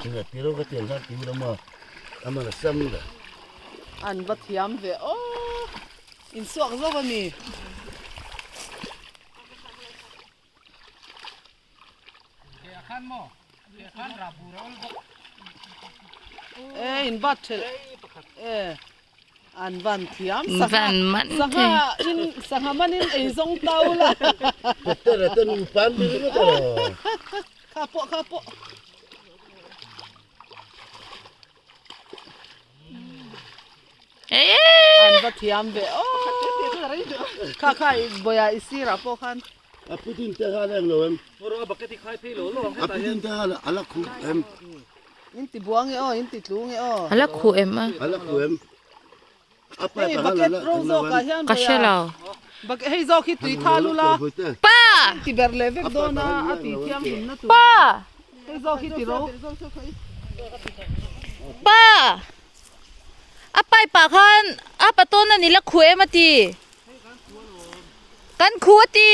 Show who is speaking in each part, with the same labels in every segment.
Speaker 1: Tinga tiro ka tiang khan ti lama amana sam da.
Speaker 2: An va thiam ve aw insuak zo a ni. E in bat thelh e an van thiam sangha sangha in sangha man in ei zawng tau la.
Speaker 1: Petera te nupa an ni ringawt emaw.
Speaker 2: Kha pawh kha pawh. An va thiam ve aw. Kha kha i bawia i sirah pawh khan.
Speaker 1: A putin te khan eng lo em? A putin te khan a la khuh em?
Speaker 2: In ti buang nge aw, in ti tlu nge aw.
Speaker 3: A la khuh em a?
Speaker 1: A la khuh em? A pa
Speaker 2: Hei bucket ro zawk ah hian
Speaker 3: Ka hre lo.
Speaker 2: Bucket hei zawk hi tui tha lu la.
Speaker 3: Pa!
Speaker 2: Ti ber leh vek dawn a, a ti thianghlim na tur.
Speaker 3: Pa!
Speaker 2: Hei zawk hi ti ro.
Speaker 3: Pa! A pipe ah khan a patawn a ni la khuh em a ti. Kan khuh a ti.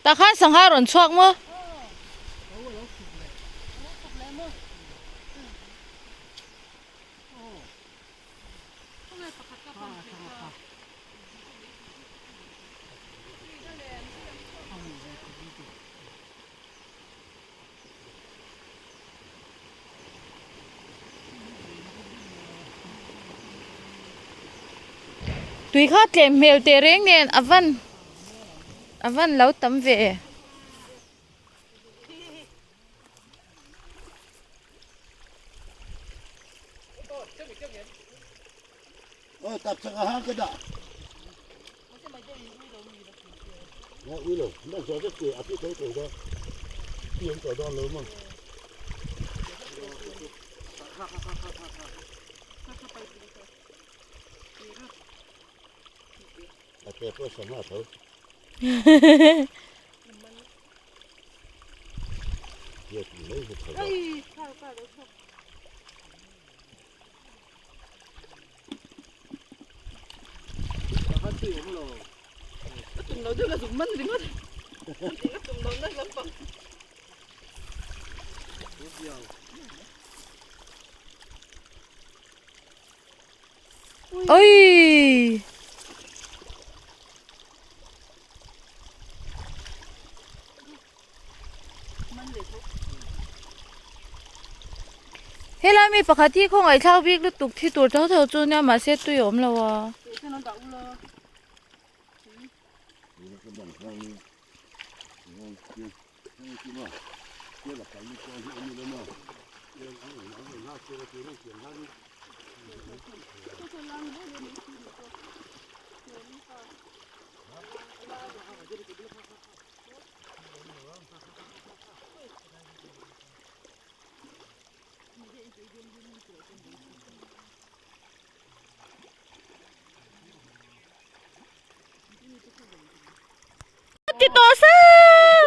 Speaker 3: Tah khan sangha rawn chhuak maw? Tui kha tlem hmel teh reng nen a van a van lo tam ve e. Oi! Helai mi pakhat hi khawngaih thlak bik lutuk thi tur tho tho chu nia mahse tui a awm lo a. Ti tawh sau.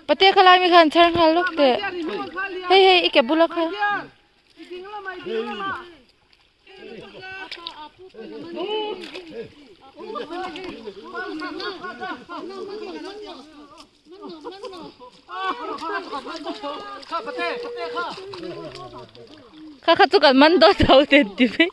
Speaker 3: Pate khalai mi khan chhar nghal lawk teh hei hei i ke bula kha. Kha kha chu kan man dawt lo ten ti mai.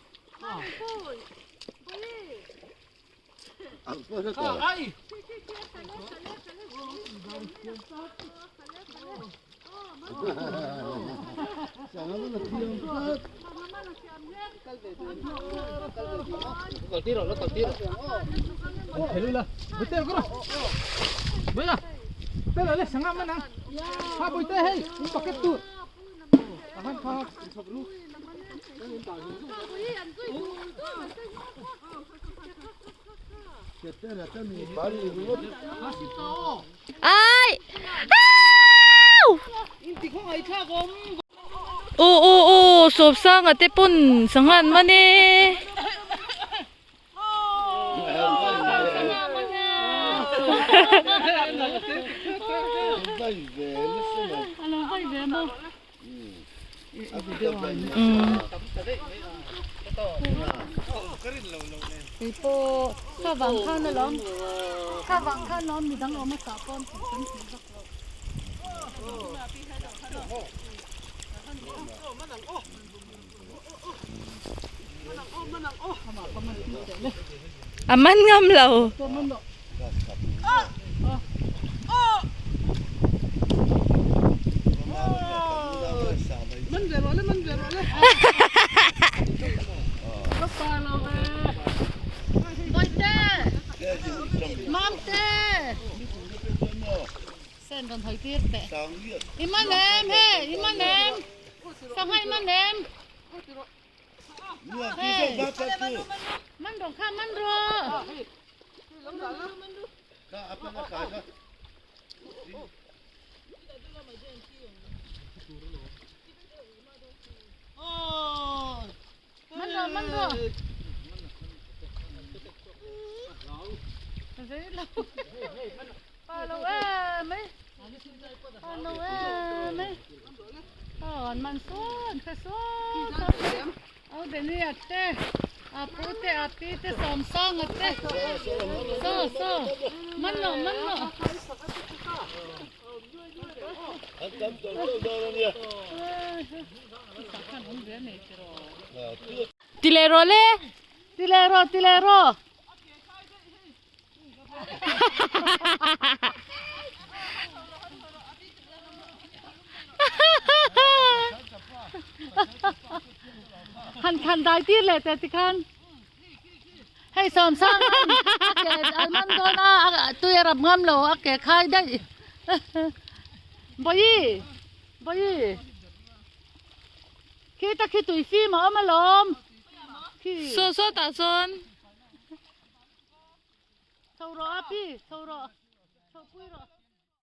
Speaker 3: Ai! Au! U u u Sawpsanga te pawn sangha an man e. A man ngam lo. Sangha i man em? Hey. Man rawh kha man rawh. Man rawh man rawh. Pa lo em ei. Pa lo em ei. Aw an man sawn kha sawn sawn au Benny-a te a pu te a pi te Sawmsanga te saw saw man loh man loh. Ti leh rawh le. Ti leh rawh ti leh rawh. Han khan dai tir leh teh tikhan hei sawmsang a ke a man dawn a tui a rap ngam lo a ke khai daih bawihi bawihi khi ta khi tui fim a awm alawm khi saw saw tah sawn. Chho rawh a pi, chho rawh, chho pui rawh.